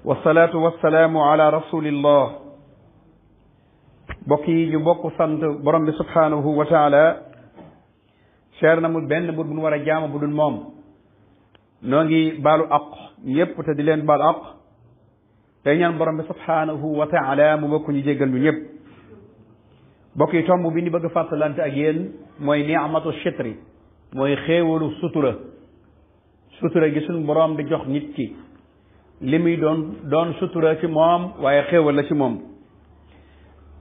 wasalaatu wasalaamu ala rasulillah. mbokk yi ñu bokk sant borom bi subhanahu wa taala. cher na mu benn bur bu nu war a jaama bu dul moom. noo ngi baalu aq ñëpp te di leen baalu aq. tey ñaan borom bi subhanahu wa taala mu bokk ñu jéggal ñu ñëpp. mbokk yi tomb bi ni bëgg a fàttalante ak yéen mooy ni'matu shitri, mooy xéewalu sutura. sutura gi suñu borom di jox nit ki li muy doon sutura ci moom waaye xéewal la ci moom.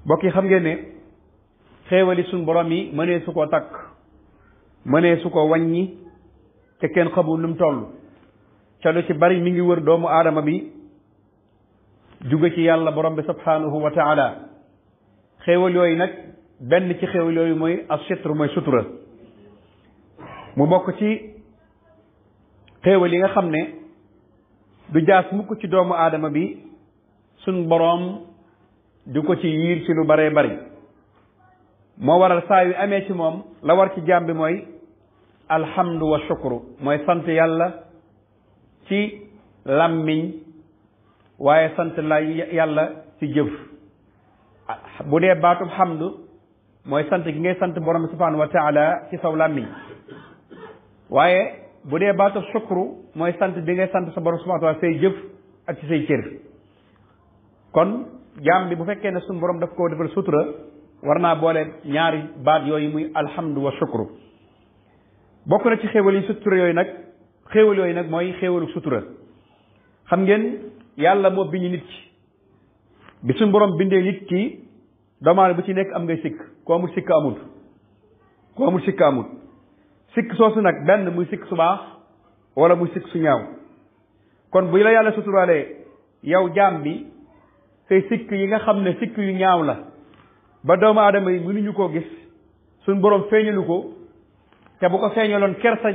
mbokk yi xam ngeen ne xéewali suñu borom yi mënee su ko takk, mënee su ko wàññi te kenn xamul lu mu toll. ca lu ci bari mi ngi wër doomu aadama bi jóge ci yàlla borom bi subhanahu wa taala. xéewal yooyu nag benn ci xéewal yooyu mooy as-sitr, mooy sutura. mu bokk ci xéewal yi nga xam ne du jaas mukk ci doomu aadama bi suñ boroom du ko ci yiir ci lu baree bari. moo waral saa yu amee ci moom la war ci jaam bi mooy alhamdu wa shukru, mooy sant yàlla ci làmmiñ waaye sant la yàlla ci jëf. bu dee baatub hamdu mooy sant gi ngay sant borom bi subhanahu wa taala ci saw làmmiñ, waaye bu dee baatub shukru mooy sant bi ngay sant sa borom subhanahu wa taala say jëf ak ci say cër. kon jaam bi bu fekkee ne suñu borom daf koo defal sutura war naa boole ñaari baat yooyu muy alhamdu wa shukru. bokk na ci xéewal yi sutura yooyu nag, xéewal yooyu nag mooy xéewalu sutura. xam ngeen yàlla moo bind nit ki. bi suñu borom bindee nit ki doomaane bu ci nekk am ngay sikk, koo amul sikk amul, koo amul sikk amul. sikk soosu nag benn muy sikk su baax wala muy sikk su ñaaw. kon bu la yàlla suturaalee yow jaam bi say sikk yi nga xam ne sikk yu ñaaw la ba doomu aadama yi mënuñu koo gis, suñ borom feeñalu ko, te bu ko feeñaloon kersa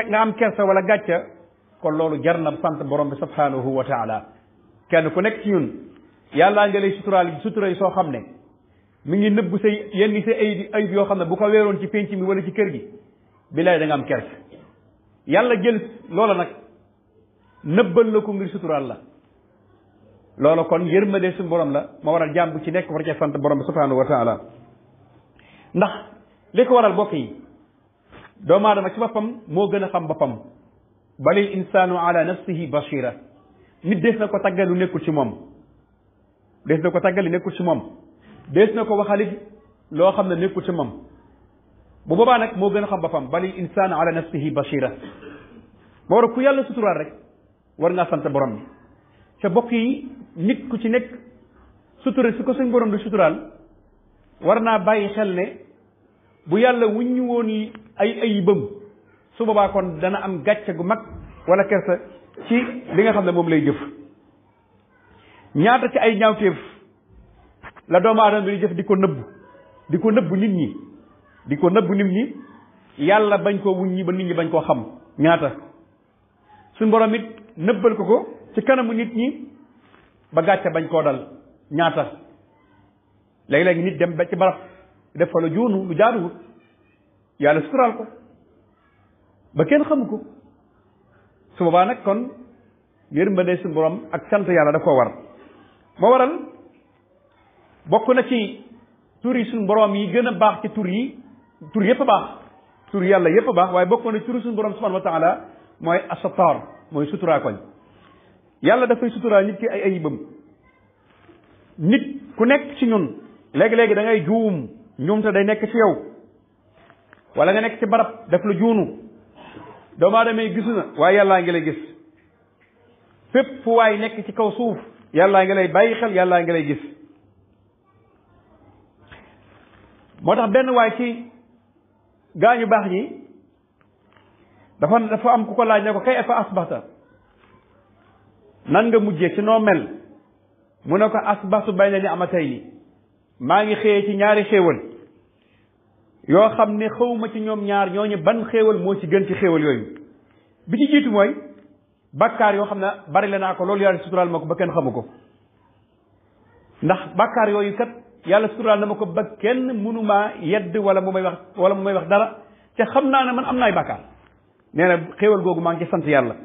nga am kersa wala gàcca, kon loolu jar na sant borom bi subhanahu wa taala. kenn ku nekk ci ñun yàllaa nga lay suturaal sutura yi soo xam ne mi ngi nëbbu say yenn say ayib yoo xam ne bu ko weeroon ci penc mi wala ci kër gi bilaay da nga am kersa. yàlla jël loola nag nëbbal la ko ngir suturaal la. loola kon yërmande suñu borom la ma waral jaam bu ci nekk war cee sant borom bi subhanahu wa taala. ndax li ko waral bokk yi doomu aadama ci boppam moo gën a xam boppam. balil insaanu ala nafsihi bashira. nit des na ko tàggal lu nekkul ci moom, des na ko tàggal lu nekkul ci moom, des na ko waxalit loo xam ne nekkul ci moom. bu boobaa nag moo gën a xam boppam. balil insaanu ala nafsihi bashira. moo war a ku yàlla suturaal rek war ngaa sant borom bi. te bokk yi nit ku ci nekk sutura su ko suñ borom di suturaal war naa bàyyi xel ne bu yàlla wuññi woon ay ayibam su boobaa kon dana am gàcce gu mag wala kersa ci li nga xam ne moom lay jëf. ñaata ci ay ñaawteef la doomu aadama bi di jëf di ko nëbbu nit ñi, di ko nëbbu nit ñi, yàlla bañ koo wuññi ba nit ñi bañ koo xam. ñaata suñ borom it nëbbal ko ci kanamu nit ñi ba gàcce bañ koo dal. ñaata léegi-léegi nit dem ba ci barab def fa lu juunu lu jaaduwut, yàlla suturaal ko ba kenn xamu ko. su boobaa nag kon yërmande suñu borom ak sant yàlla daf koo war. moo waral bokk na ci tur yi suñu borom yi gën a baax ci tur yi, tur yëpp a baax, tur yàlla yëpp a baax, waaye bokk na ci tur suñu borom subhanahu wa taala mooy as-sattar, mooy suturaa koñ. yàlla dafay suturaa nit ki ay ayibam. nit ku nekk ci ñun léegi-léegi da ngay juum, ñoom te day nekk ci yow, wala nga nekk ci barab def la juunu, doomu aadama yi gisu na waaye yàllaa ngi lay gis. fépp fu waay nekk ci kaw suuf yàllaa ngi lay bàyyi xel, yàllaa ngi lay gis. moo tax benn waay ci gaañu baax ñi dafa am ku ko laaj ne ko kay fa asbaxta, nan nga mujjee ci noo mel. mu ne ko asbaxtu bayna ni'matayni, maa ngi xëyee ci ñaari xéewal yoo xam ne xawma ci ñoom ñaar ñooñu ban xéewal moo ci gën ci xéewal yooyu. bi ci jiitu mooy bàkkaar yoo xam ne bari la naa ko loolu yàlla suturaal ma ko ba kenn xamu ko. ndax bàkkaar yooyu kat yàlla suturaal na ma ko ba kenn mënumaa yedd wala mu may wax dara, te xam naa ne man am naay bàkkaar. nee na xéewal googu maa ngi ci sant yàlla.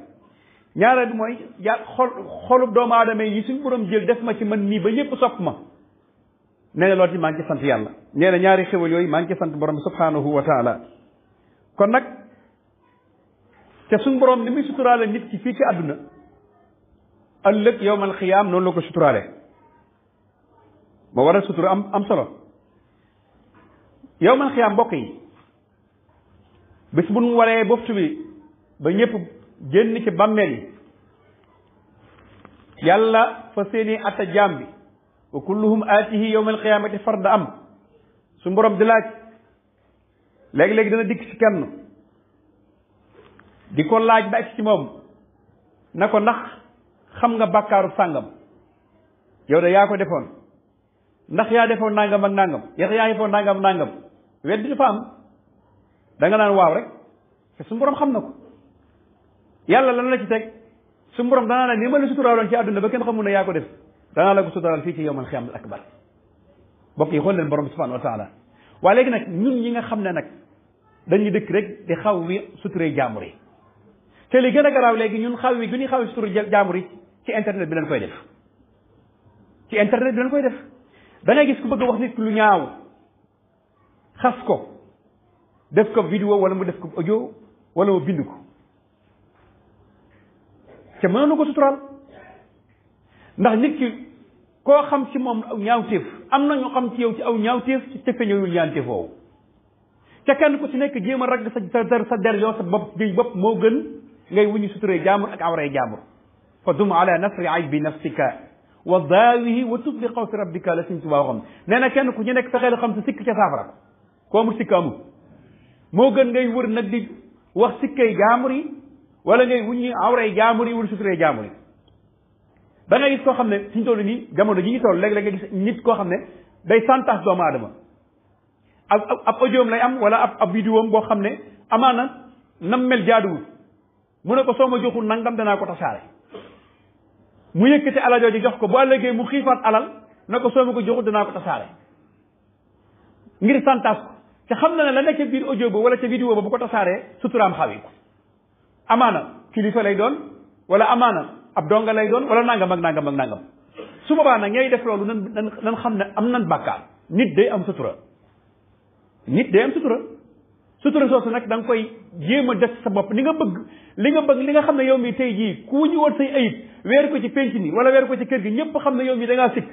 ñaareel bi mooy xolub doomu aadama yi suñ borom jël def ma ci man nii ba ñëpp sopp ma nee na loolu ci maa ngi ci sant yàlla nee na ñaari xéwal yooyu maa ngi ci sant borom bi subhanahu wa taala kon nag te suñ borom ni muy suturaale nit ki fii ci àdduna ëllëg yowmal xiyaam noonu la ko suturaale moo waral sutura am solo yowmal xiyaam mbokk yi bis bu nu waree boftu bi ba ñëpp génn ci bàmmeel yi yàlla fa seeni atta jaam bi wa kulluhum aatihi yowmal xiyaamati farda am su borom di laaj léegi-léegi dana dikk ci kenn di ko laaj ba ak ci moom na ko ndax xam nga bàkkaaru sàngam yow de yaa ko defoon ndax yaa defoon nangam ak nangam yaa defoon nangam ak nangam weddi dafa am da nga naan waaw rek te su borom xam na ko yàlla lan la ci teg su borom danaa la ni ma la suturaaloon ci àdduna ba kenn xamul ne yaa ko def danaa la ko suturaal fii ci yawmal xiyaamatil akbar bokk yi xool leen borom subhanahu wa taala waaye léegi nag ñun ñi nga xam ne nag dañuy dëkk rek di xaw wi suturee jaamur yi te li gën a garaaw léegi ñun xaw wi gu ñuy xaw wi suturee jaamur yi ci internet bi lañ koy def ci internet bi lañ koy def da ngay gis ku bëgg a wax nit lu ñaaw xas ko def ko vidéo wala mu def ko audio wala mu bind ko te mënoon na ko suturaal ndax nit ki koo xam ci moom aw ñaawteef am na ñu xam ci yow ci aw ñaawteef ci te feeñewul ñaawteef woowu ca kenn ku ci nekk jéem a ragg sa der yow sa bopp bi bopp moo gën ngay wuñu suturee jaamur ak awray jaamur fa dum ala nasri aybi nafsika wa daawihi wa tub li xawfi rabbika la Sëñ Tuubaa waxam nee na kenn ku ñu nekk fexeel xam sa sikk ca saafara ko amul sikk amul moo gën ngay wër nag di wax sikkay jaamur yi wala ngay wuññi awray jaamur yi wala suturee jaamur yi da ngay gis koo xam ne suñ toll nii jamono ji ñu toll léeg-léeg nga gis nit koo xam ne day santaas doomu aadama ab audioom lay am wala ab vidéom boo xam ne amaana nam mel jaaduwul mu ne ko soo ma joxul nangam danaa ko tasaare mu yëkkati alal jooju jox ko bu ëllëgee mu xiifaat alal na ko soo ma ko joxul danaa ko tasaare ngir santaas ko te xam na ne la nekk ca biir audio ba wala ca vidéo ba bu ko tasaaree suturaam xawi ko amaana kilifa lay doon wala amaana ab donga lay doon wala nangam ak nangam ak nangam su boobaa nag ñay def loolu nan xam ne am nan bàkkaar nit day am sutura nit day am sutura soosu nag da nga koy jéem a def sa bopp li nga bëgg li nga xam ne yow mi tey jii ku ñu woon say ayib weer ko ci penc mi wala weer ko ci kër gi ñëpp xam ne yow mi da ngaa sikk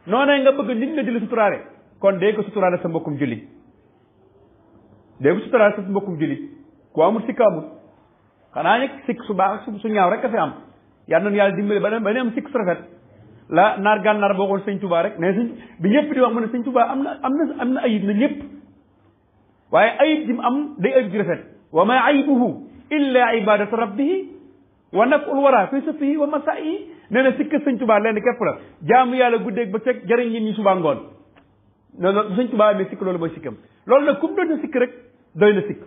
noonee nga bëgg nit nga di la suturaale kon dee ko suturaale sa mbokkum jullit dee ko suturaale sa mbokkum jullit ku amul sikk amul xanaa nag sikk su baax su ñaaw rek a fi am yal nañu yàlla dimbali ba ne am sikk su rafet la naar gànnaar boo xool Sëñ Tuubaa rek mais bi ñëpp di wax mu ne Sëñ Tuubaa am na ayib na ñëpp waaye ayib ji mu am day ayib ji rafet wa ma aybuhu illa ibadatu rabbihi wa naful wara fi safihi wa masaihi nee na sikk Sëñ Tuubaa lenn képp la jaamu yàlla guddeeg ba ceg jëriñ ñi subaa ngoon loolu Sëñ Tuubaa amee sikk loolu mooy sikkam loolu nag kum doon na sikk rek doy na sikk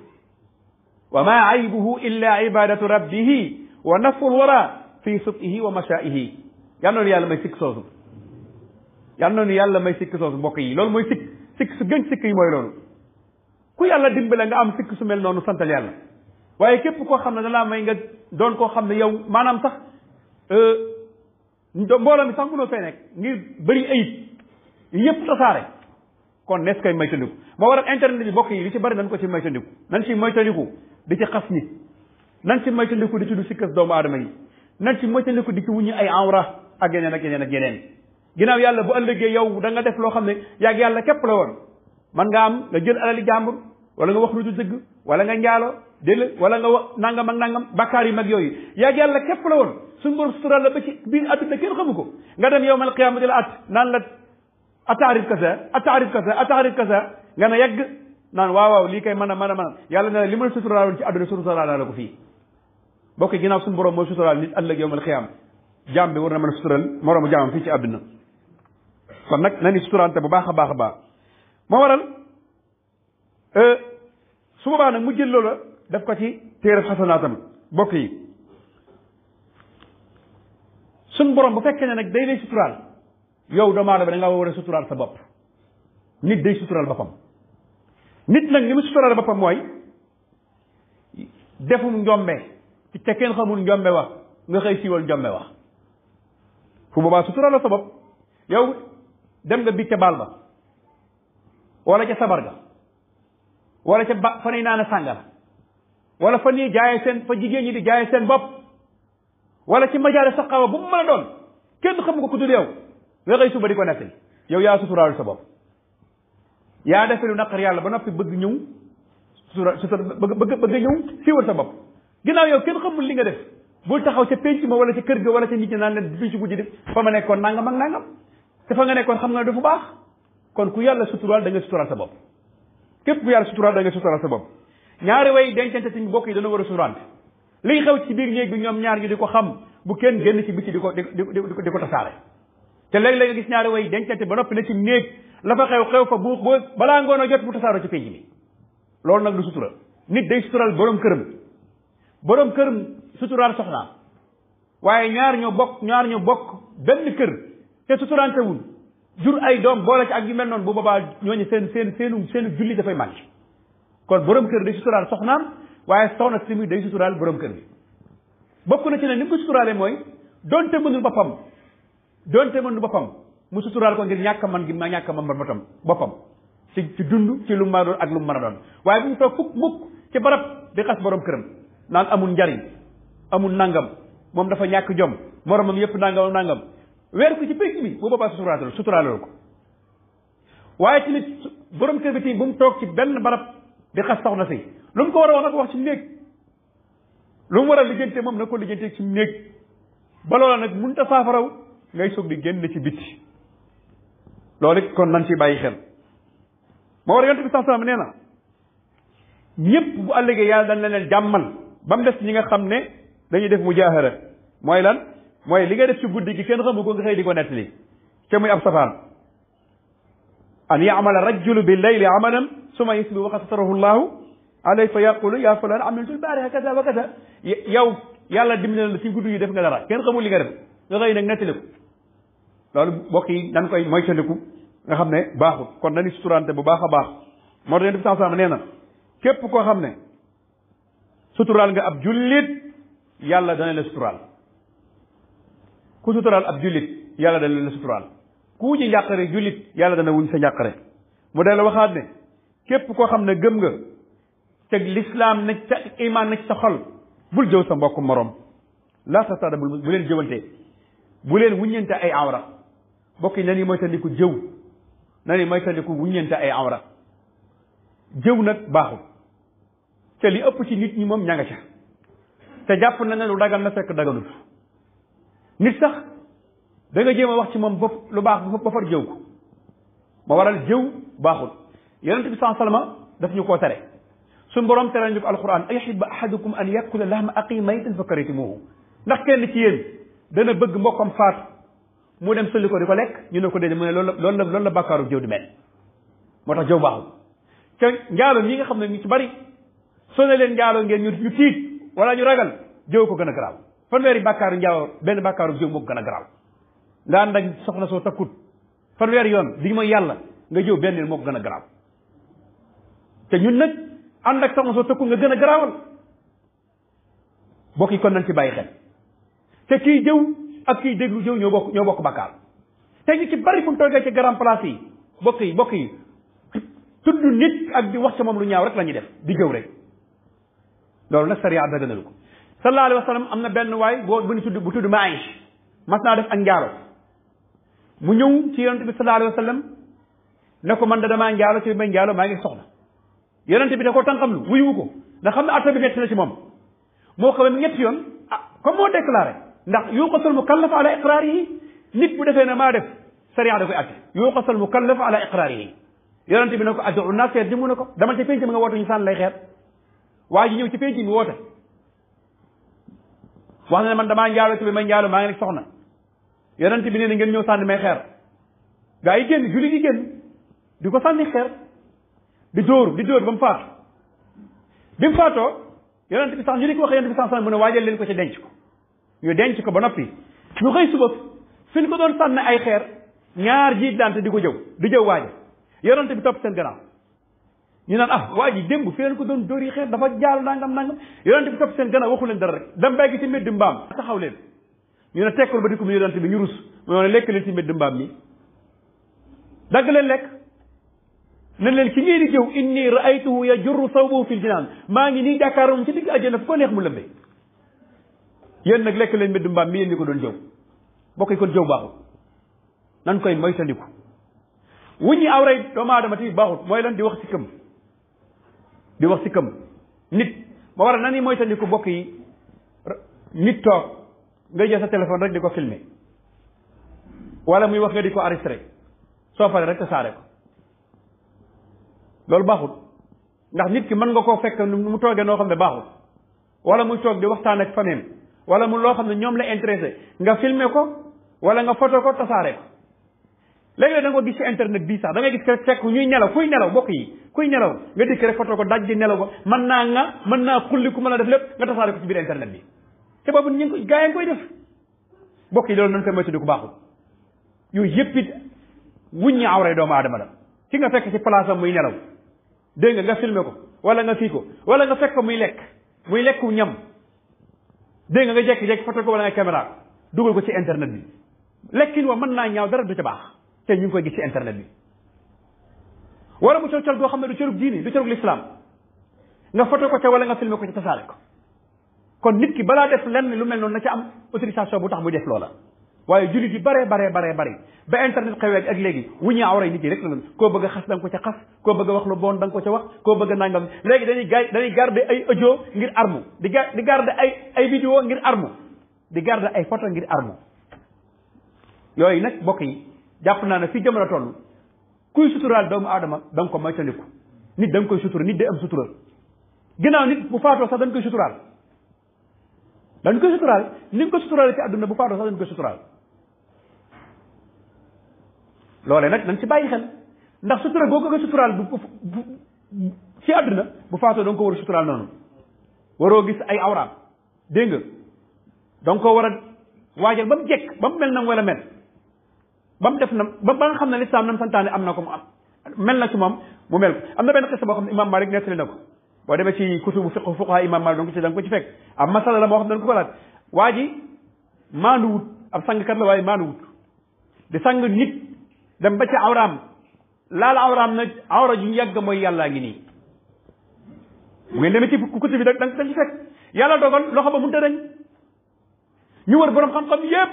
wa ma aybuhu illa ibadatu rabbihi wa naful wara fi safihi wa masaihi yal na nu yàlla may sikk soosu yal na nu yàlla may sikk soosu mbokk yi loolu mooy sikk su gën sikk yi mooy loolu ku yàlla dimbale nga am sikk su mel noonu santal yàlla waaye képp koo xam ne dalaa may nga doon koo xam ne yow maanaam sax mbooloo mi sax mënoo fee nekk ngir bëri ayib yëpp tasaare kon nees koy moytandiku moo waral internet bi mbokk yi li ci bëri nañ ko ci moytandiku nañ ci moytandiku di ci xas nit nañ ci moytandiku di ci du sikkas doomu aadama yi nañ ci moytandiku di ci wuññi ay awra ak yeneen ak yeneen ak yeneen ginnaaw yàlla bu ëllëgee yow da nga def loo xam ne yàgg yàlla képp la woon man nga am nga jël alali jàmbur wala nga wax lu du dëgg wala nga njaalo déll wala nga wax nangam ak nangam bakkaar yi mag yooyu yàgg yàlla képp la woon suñu borom sutural la ba ci biir adduna kenn xamu ko nga dem yowmal qiyaamati la naan la ataarif kasa nga ne yegg naan waaw lii kay mën a yàlla ne li ma la suturaaloon ci adduna suturaal la ko fii bokk ginnaaw suñu borom mooy suturaal nit ëllëg yowmal qiyaam jaam bi war na mën a sutural moroomu jaamam fii ci adduna kon nag na ni suturante bu baax a baax a baax moo waral su boobaa nag mu jël loola def ko ci téere xasanaatam bokk yi suñ borom bu fekkee ne nag day lay suturaal yow doomu aadama da nga war a suturaal sa bopp nit day suturaal boppam nit nag li mu suturaal boppam mooy defum njombe ci te kenn xamul njombe wax nga xëy siiwal njombe wax fu boobaa suturaal sa bopp. yow dem nga bi ca baal ba wala ca sabar ga wala ca fa nuy naan sàngara wala fa nii jaaye seen fa jigéen ñi di jaaye seen bopp wala ci majaale saqawa bu mu mën a doon kenn xam nga ko dul yow nga xëy suba di ko nettali yow yaa suturaal sa bopp yaa defe lu naqar yàlla ba noppi bëgg ñëw bëgg ñëw siiwal sa bopp ginnaaw yow kenn xamul li nga def bul taxaw ca penc ma wala ca kër ga wala ca nit ñi naan leen bi ci guddi di fa ma nekkoon nangam ak nangam te fa nga nekkoon xam nga ne dafa baax kon ku yàlla suturaal da nga suturaal sa bopp képp ku yàlla suturaal da nga suturaal sa bopp ñaari way dencante ci bokk yi dana war a suturante liy xew ci biir néeg bi ñoom ñaar ñu di ko xam bu kenn génn ci biti di ko tasaare te léeg-léeg nga gis ñaari way dencante ba noppi na ci néeg la fa xew fa bu balaa ngoon a jot bu tasaaroo ci penc mi loolu nag du sutura nit day suturaal borom këram suturaal soxnaam waaye ñaar ñoo bokk benn kër te suturante wul jur ay doom boole ci ak yu mel noonu bu boobaa ñooñu seen julli dafay manqué kon borom kër day suturaal soxnaam waaye soxna si muy day suturaal borom kër bi bokk na ci ne ni mu ko suturaalee mooy donte mënul boppam mu suturaal ko ngir ñàkk man gi ma ñàkk man boppam ci dund ci lu mu mën a doon ak lu mu mën a doon waaye bu ñu toog mukk ci barab di xas borom këram naan amul njariñ amul nangam moom dafa ñàkk jom moromam yëpp nangam weer ko ci pénc bi bu boobaa suturaaloo ko waaye tamit borom kër bi tamit bu mu toog ci benn barab di xas soxna si lu mu ko war a wax nag wax ci néeg lu mu war a lijjante moom na ko lijjante ci néeg ba loola nag mënut a saafaraw ngay soog di génn ci bitti loolu it kon nan ci bàyyi xel moo war yonent bi sallallahu alayhi wasallam nee na ñëpp bu ëllëgee yàlla dañ leen jàmmal ba mu des ñi nga xam ne dañuy def mujaahara mooy lan mooy li nga def ci guddi gi kenn xamu ko nga xëy di ko nettali te muy ab safaan an ya'mala rajulu bil layli amalan summa yusbihu wa qad satarahu llahu alayhi fa yaqulu ya fulan amiltu al-bariha kaza wa kaza yow yàlla dimbali la ci guddi gi def nga dara kenn xamul li nga def nga xëy nag nettali ko loolu mbokk yi dañ koy moytandiku nga xam ne baaxul kon dañuy suturante bu baax a baax moo tax yonent bi sallallahu alayhi wasallam nee na képp koo xam ne suturaal nga ab jullit yàlla dana la suturaal ku suturaal ab jullit yàlla dana la suturaal ku wuñu njàqare jullit yàlla dana wuñ sa njàqare mu dee la waxaat ne képp koo xam ne gëm nga te lislaam na ca iman na ci sa xol bul jëw sa mbokk morom la tasada bu leen jëwante bu leen wuññente ay awra mbokk yi nani moytandiku jëw nani moytandiku wuññente ay awra jëw nag baaxul te li ëpp ci nit ñi moom ña nga ca te jàpp na ne lu dagal na fekk daganul nit sax da nga jéem a wax ci moom bopp lu baax ba far jëw ko ma waral jëw baaxul yonent bi sallallahu alayhi wasallam daf ñu koo tere suñ borom tere ñu ko alquran ayuhibbu ahadukum an yakula lahma aqi maytan fa karihtumuhu ndax kenn ci yéen dana bëgg mbokkam faatu mu dem sëlli ko di ko lekk ñu ne ko déedéet mu ne loolu la bàkkaaru jëw di mel moo tax jëw baaxul te njaalo ñi nga xam ne ñu ci bari soo ne leen njaaloo ngeen ñu tiit wala ñu ragal jëw ko gën a garaaw fanweeri bàkkaaru njaaloo benn bàkkaaru jëw moo ko gën a garaaw nga ànd ak soxna soo takkut fanweeri yoon di mooy yàlla nga jëw benn moo ko gën a garaaw te ñun nag ànd ak soxna soo takkut nga gën a garaawal bokk yi kon nañ ci bàyyi xel te kii jëw ak kii déglu jëw ñoo bokk bàkkaar te ñu ci bari fu mu toogee ci grand place yi bokk yi tudd nit ak di wax ca moom lu ñaaw rek la ñuy def di jëw rek loolu nag sariya daganalu ko sallallahu alayhi wa sallam am na benn waay bu tudd Maïch mas naa def ak njaalo mu ñëw ci yonente bi sallallahu alayhi wa sallam ne ko man da damaa njaalo ci may njaalo maa ngi soxna yonente bi da ko tànqam lu wuyu ko ndax xam ne atta bi metti na ci moom moo xamee ñetti yoon comme moo déclaré ndax yuqasul mukallaf ala iqraarihi nit bu defee ne maa def sariya da koy atte yuqasul mukallaf ala iqraarihi yonente bi ne ko ad'u naas di mu ne ko dama ci penc mi nga woote ñu sànni lay xeer waa ji ñëw ci penc mi woote wax na ne man damaa njaalo ci bi may njaalo maa ngi nekk soxna yonente bi nee na ngeen ñëw sànni may xeer gaa yi génn julli di génn di ko sànni xeer di dóor ba mu faatu bi mu faatoo yonente bi sax ñu di ko wax yonente bi sax mu ne waajal leen ko ci denc ko ñu denc ko ba noppi ñu xëy suba fi ñu ko doon sànni ay xeer ñaar jiit dante di ko jëw di jëw waaja yonente bi topp seen gannaaw ñu naan ah waa ji démb fi leen ko doon dóor yi xeer dafa jaal nangam yonent bi topp seen gannaaw waxu leen dara rek dem béygi ci mbedd mbaam taxaw leen ñu ne tekkul ba di ko mu yonent bi ñu rus mu ne lekk leen ci mbedd mbaam mi dagg leen lekk nañ leen ki ngeen di jëw inni raaytuhu yajurru sawbahu fil jinaan maa ngi nii jàkkaaroom ci digg àjjana fu ko neex mu lëmbe yéen nag lekk leen mbedd mbaam mi yéen ñi ko doon jëw bokk yi kon jëw baaxul nan koy moytandiku wuññi awray doomu aadama tamit baaxul mooy lan di wax si këm nit ma war a nan yi moytandiku bokk yi nit toog nga jël sa téléphone rek di ko filmer wala muy wax nga di ko enregistré soo paree rek tasaare ko loolu baaxul ndax nit ki mën nga koo fekk mu toogee noo xam ne baaxul wala muy toog di waxtaan ak famille wala mu loo xam ne ñoom la intéressé nga filmer ko wala nga photo ko tasaare ko léegi-léeg da nga ko gis ci internet bii sax da ngay gis rek fekk ñuy nelaw kuy nelaw bokk yi kuy nelaw nga dikk rek photo ko daj di nelaw ko mën naa xulli ku mën a def lépp nga tasaare ko ci biir internet bi te boobu ñu ngi ko gaa yi ngi koy def bokk yi loolu nañ koy moytu di ko baaxul yooyu yëpp it wuññi awray doomu aadama la ki nga fekk ci place am muy nelaw dégg nga filmer ko wala nga fii ko wala nga fekk ko muy lekku ñam dégg nga jekki-jekki photo ko wala nga caméra dugal ko ci internet bi lekkin wa mën naa ñaaw dara du ca baax te ñu ngi koy gis ci internet bi wala mu col goo xam ne du cërub diini du cërub l'islam nga photo ko ca wala nga filmer ko ci tasaare ko kon nit ki balaa def lenn lu mel noonu na ca am autorisation bu tax muy def loola waaye jullit yi bare ba internet xewee ak léegi wuññi awray nit yi rek la noonu koo bëgg a xas da nga ko ca xas koo bëgg a wax lu bon da nga ko ca wax koo bëgg a nangam léegi dañuy garder ay audio ngir armu di garder ay vidéo ngir armu di garder ay photo ngir armu yooyu nag bokk yi jàpp naa ne fii jamono toll kuy suturaal doomu aadama da nga ko moytandiku nit da nga koy sutura nit day am sutura ginnaaw nit bu faatoo sax dañ koy suturaal ni nga ko suturaal ci àdduna bu faatoo sax dañ koy suturaal loolee nag nañ ci bàyyi xel ndax sutura boo ko suturaal bu ci àdduna bu faatoo da nga ko war a suturaal noonu waroo gis ay awraam dégg nga da nga ko war a waajal ba mu jekk ba mu mel na wala mel ba mu def na ba nga xam ne lislaam nam santaane am na ko mu am mel na ci moom mu mel ko am na benn xista boo xam ne imam Malik nettali na ko boo demee ci kutubu fuqaha imam Malik da nga ko ci fekk am masala la moo xam ne dañ ko ko laaj waa ji maandu wut ab sangkat la waaye maandu wut di sang nit dem ba ci awraam laal awraam na awra ju yàgg mooy yàllaa ngi nii bu ngeen demee ci kutub bi da nga ci fekk yàlla dogal loxo ba mënta dañ ñu wër borom xam-xam yépp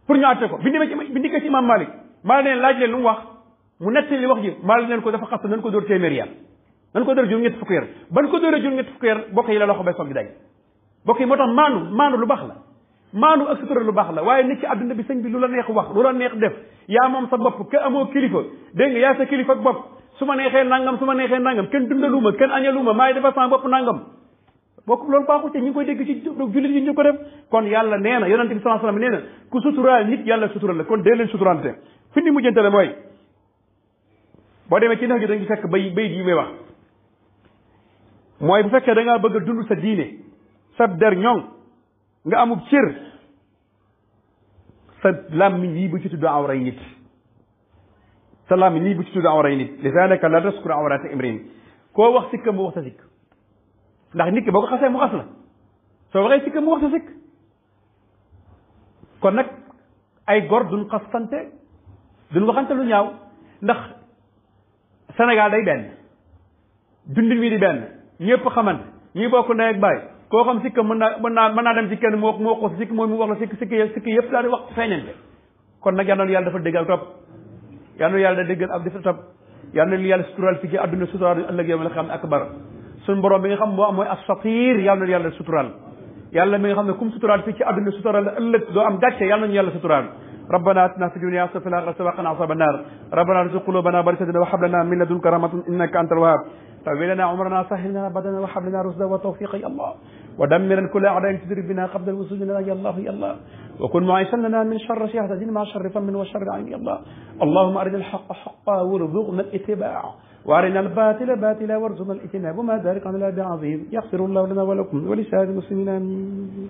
pour ñu àtte ko bi ndikkee ci imam Malik maa leen laaj leen lu mu wax mu nettali li wax ji maa leen ko dafa xas nañ ko dóor téeméer yar nañ ko dóor juróom-ñetti fukki yar ban ko dóoree juróom-ñetti fukki yar bokk yi la loxo bay soog di dañ bokk yi moo tax maandu lu baax la maandu ak sutura lu baax la waaye nit ci àdduna bi sëñ bi lu la neex wax lu la neex def yaa moom sa bopp ke amoo kilifa dégg nga yaa sa kilifa ak bopp su ma neexee nangam kenn dundaluma kenn añaluma maay defal sama bopp nangam bokk loolu baaxul te ñu ngi koy dégg ci jullit yi ñu ko def kon yàlla nee na yonente bi sallallahu alayhi wasallam nee na ku suturaal nit yàlla sutural la kon dee leen suturante fi ni mujjantale mooy boo demee ci nax gi dañu fekk bay yi may wax mooy bu fekkee da ngaa bëgg a dund sa diine sa der ñoŋ nga amub cër sa làmmiñ yi bu ci tudd awray nit sa làmmiñ yi bu ci tudd awray nit lisaanaka la taskuru awrata imrin koo wax sikka mu wax sa sikk ndax nit ki boo ko xasee mu xas la soo waxee sikka mu wax sa sikk kon nag ay gor duñ xastante duñ waxante lu ñaaw ndax Sénégal day benn dundin wi di benn ñëpp xamante ñi bokk ndey ak baay koo xam sikka mën naa dem ci kenn mu wax ko sikk mooy mu wax la sikk yëpp daal di wax feeñante kon nag yal na yàlla dafa déggal topp yal na yàlla da déggal ab dafa topp yal na yàlla suturaal fi ci àdduna suturaal ëllëg yow la xam ne akbar suñu borom bi nga xam moo mooy as-satir yal na yàlla suturaal yàlla mi nga xam ne kum suturaal fii ci àdduna suturaal la ëllëg doo am gàcce yal nañu yàlla suturaal ربنا اتنا في الدنيا حسنه وفي الاخره وقنا عذاب النار ربنا ارزق قلوبنا بركة وهب لنا من لدنك رحمة انك انت الوهاب طول لنا عمرنا سهل لنا بدنا وهب لنا رشدا وتوفيقا يا الله ودمر كل اعداء تدرك بنا قبل الوصول لنا يا الله يا الله وكن معيشا لنا من شر شهادة مع شر فم وشر عين يا الله اللهم ارنا الحق حقا وارزقنا الاتباع وارنا الباطل باطلا وارزقنا الاجتناب وما ذلك عن الله بعظيم يغفر الله لنا ولكم ولسائر المسلمين آمين